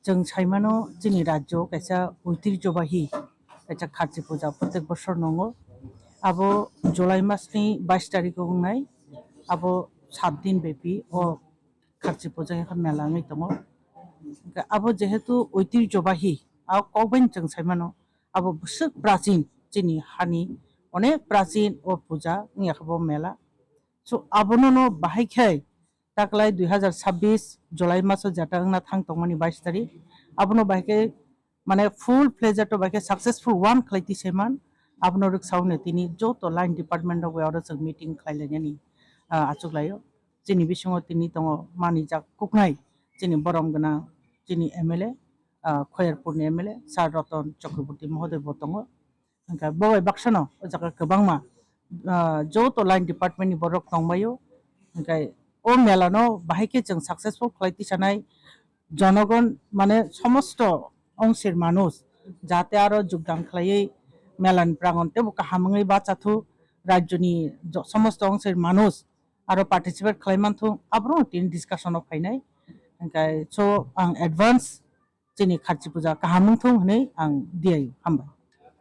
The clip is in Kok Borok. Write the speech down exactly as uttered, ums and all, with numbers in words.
Chwng saimano chini rajyo kaisa oitirjobahi kaisa kharchi puja protek bosor nongo. Abo July masni bais tarikh o wngnai, abo sat din bepi o kharchi puja wngkha mela wngwi tongo. Hwnkhe abo jehetu oitirjobahi, a kokbaini chwng saimano abo bwswk prachin, chini hani onek prachin o puja wngya kha bo mela. So abono no bahai khe taklai dui hazar sabbish July maso jata wngna thang tongmani bais tarikh, abono bahai khe mane full fledged o bahai khe successful one khlai tisaiman, abono rwksaono tini joto line department rok bai oro chwng meeting khlai lainani, ah, achuk laio. Chini bisingo tini tongo manijak kuknai chini borom gwnang chini M L A, ah, Khoyerpurni M L A Sir Roton Chakraborty mohoday bo tongo. Hwnkhe bo bai baksano o jaga kwbangma, ah, joto line department ni borok tongbaio. Hwnkhe o mela no bahai khe chwng successful khlai tisanai jonogon mane somosto ongsir manuj jate aro jogdan khlaiwi mela ni prangon tebo kaham wngwi bachathuk, rajyo ni jo-, somosto ongsir manuj aro participate khlai manthung, aborok tini discussion o phainai. Hwnkhe so ang advance chini kharchi puja kaham wngthung hwnwi ang diyaio. Hambai.